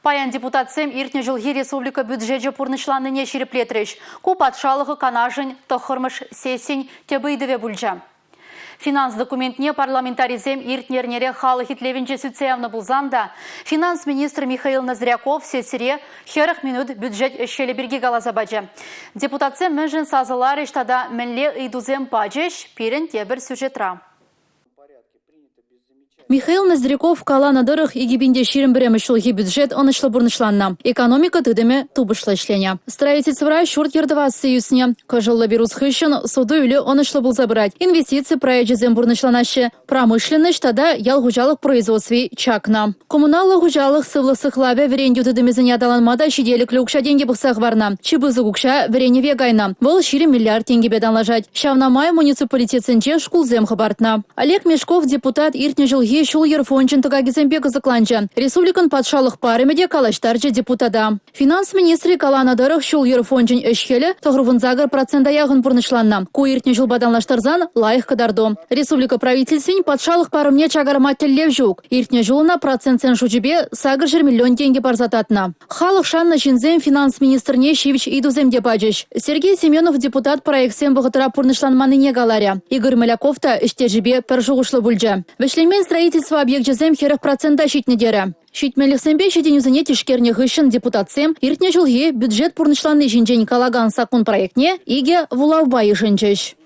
Паян депутатсем иртнӗ ҫулхи республика бюджечӗ пурнӑҫланнине ҫирӗплетрӗҫ. Ку патшалӑх Канашӗн тӑххӑрмӗш сессин тӗп ыйтӑвӗ пулчӗ. Финанс документне парламентарисем иртнӗ эрнере халӑх итлевӗнче сӳтсе явнӑ пулсан та финанс министрӗ Михаил Ноздряков сессире 40 минут бюджет ӗҫ-хӗлӗ пирки каласа пачӗ. Депутатсем мӗншӗн сасӑларӗҫ тата мӗнле ыйтусем пачӗҫ пирӗн тепӗр сюжетра. Михаил Ноздряков каланӑ тӑрӑх, 2021 ҫулхи бюджет ӑнӑҫлӑ пурнӑҫланнӑ. Экономика тытӑмӗ тупӑшлӑ ӗҫленӗ. Строительствӑра ҫурт-йӗр тӑвасси ӳснӗ. Кӑшӑллӑ вирус хыҫҫӑн суту-илӳ ӑнӑҫлӑ пулса пырать. Инвестици проекчӗсем пурнӑҫланаҫҫӗ. Промышленноҫ тата ял хуҫалӑх производстви чакнӑ. Коммуналлӑ хуҫалӑх, сывлӑх сыхлавӗ, вӗрентӳ тытӑмӗсене аталанма та ҫителӗклӗ укҫа-тенкӗ пӑхса хӑварнӑ. Чи пысӑк укҫа вӗренӗве кайнӑ. Вӑл 20 миллиард тенкӗпе танлашать. Ҫавна май муниципалитетсенче шкулсем хӑпартнӑ. Олег Мешков депутат иртнӗ ҫулхи ҫул-йӗр фончӗн тӑкакӗсемпе кӑсӑкланчӗ. Республикӑн патшалӑх парӑмӗ те калаҫтарчӗ депутата. Финанс министрӗ каланӑ тӑрӑх, ҫул-йӗр фончӗн ӗҫ-хӗлӗ 98 процента яхӑн пурнӑҫланнӑ. Ку иртнӗ ҫулпа танлаштарсан лайӑх кӑтарту. Республика правительствин патшалӑх парӑмне чакарма тӗллев ҫук. Иртнӗ ҫул ӑна процентсен шучӗпе 800 миллион тенкӗ парса татнӑ. Халӑх шаннӑ ҫынсем финанс министрне ҫивӗч ыйтусем те пачӗҫ. Сергей Семенов депутат проектсем вӑхӑтра пурнӑҫланманнине каларӗ. Игорь Моляков та ӗҫтешӗпе пӗр шухӑшлӑ пулчӗ. Вӗҫленмен строительство объекчӗсем 40 процента ҫитнӗ терӗ. Ҫитменлӗхсемпе ҫитӗнӳсене тишкернӗ хыҫҫӑн депутатсем иртнӗ ҫулхи бюджет пурнӑҫланни ҫинчен калакан саккун проектне икӗ вулавпа йышӑнчӗҫ.